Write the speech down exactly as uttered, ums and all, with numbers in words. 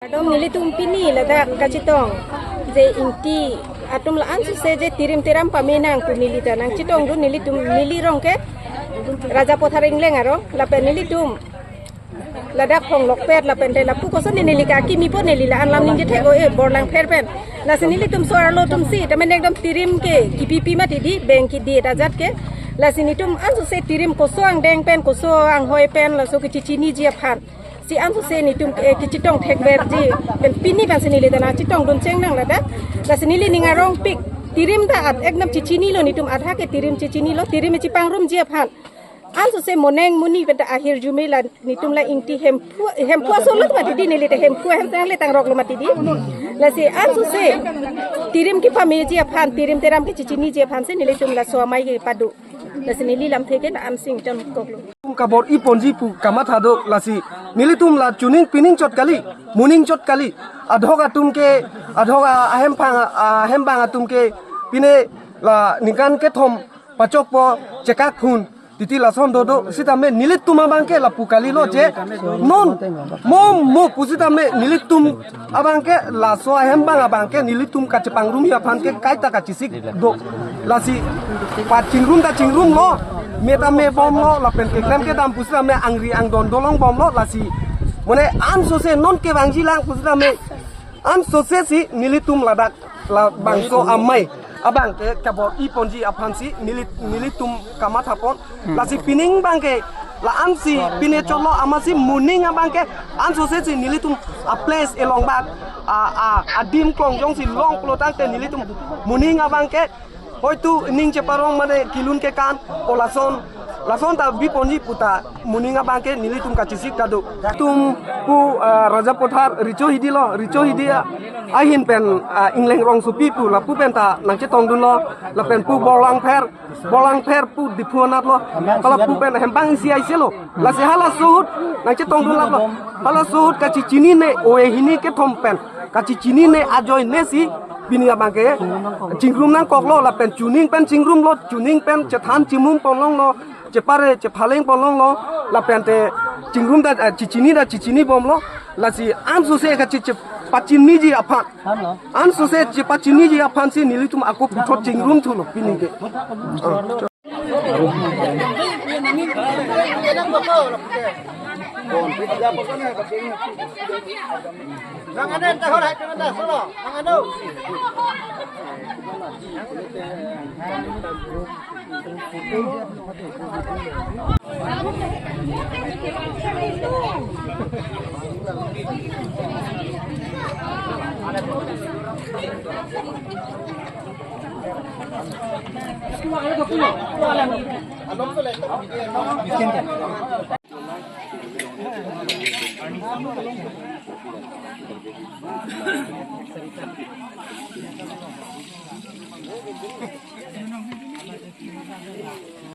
Kardom, nelitum pini ladak kachetong je Ingti atum la-an suse je tirim teram pame nang pu neli ta nangchetongdun. Nelitum, neli rong ke Rajapathar Ingleng arong, lapen nelitum ladak Phonglokpet lapen te lapu koson neli ke akimi po, neli la-an lam ningje thek-o-e Borlangpher pen. Lasi nelitum so-arlo atum si, tame ekdom tirim ke kipipi mati di, beng kidi ta ajat ke. Lasi netum ansose tirim koso angdeng pen, koso anghoi pen, laso kechechiniji aphan si ansose netum, eh, kechetong thekverji pen pini pensi neli ta nangchetongdun chengnang ladak. Lasi neli ning arongpik, tirim ta at ekdom chechinilo, netum adha ke tirim chechinilo, tirim chepangrumji aphan ansose moneng muni pen ta ahirjume la netum la Ingti Hemphu, Hemphu aso lo mati di, neli ta Hemphu ahem tang le tangroklo mati di. Lasi ansose tirim kepameji aphan, tirim teram kechechiniji aphan si nelitum laso amei kepado. Lasi neli lamthe ke la-an si ingtonkoklo. Tum kabor-i ponji pu kamatha do, lasi nelitum la chuning pining chot kali, moning chot kali. Adhok atum ke, adhok a-, ahempang, ahembang atum ke pine la ningkan kethom pachokpo, chekak phun titi lason dodo. Sitame nelitum abang ke lapu kalilo je, non mo mo pusitame nelitum abang ke laso ahembang abang ke nelitum kachepangrumji aphan ke kaita kachesik do. Lasi pachingrum ta chingrumlo, me ta mebomlo, lapen keklem kedam pusitame angri angdon dolongbomlo. Lasi mane ansose non kevangjilang pusitame ansose si nelitum ladak labangso amei abang ke kabor-i ponji aphan si neli, nelitum kamathapon. Lasi pining abang ke la-an si pine cholo amatsi moning abang ke ansose si nelitum a-place elong bak a, a, adim klongjong si long pulo tangte nelitum moning abang ke hoitu ning cheparong mane kelun kekan o lason, lason ta biponji puta moning abang ke nelitum kachesik ta do. Tum pu, ah, Rajapathar Richo Hidi lo, Richo Hidi a-, ahin pen, ah, Ingleng rongsopi pu lapu pen ta nangchetongdunlo, lapen pu Borlangpher, Borlangpher pu Diphu anatlo, hala pu pen hempang isi aiselo. Lasi halaso ahut nangchetongdun laplo, halaso ahut kachechinine o-e hini kethom pen, kachechinine ajoine si pini abang ke chingrum nangkoklo, lapen chuning pen chingrumlo, chuning pen chethan chimum ponlonglo, chepare chephaleng ponlonglo, lapen te chingrum ta, eh, chechini ta chechinibomlo. Lasi ansose kache, chepachiniji aphan, ansose chepachiniji aphan si nelitum ako puthot chingrumthulo pini ke.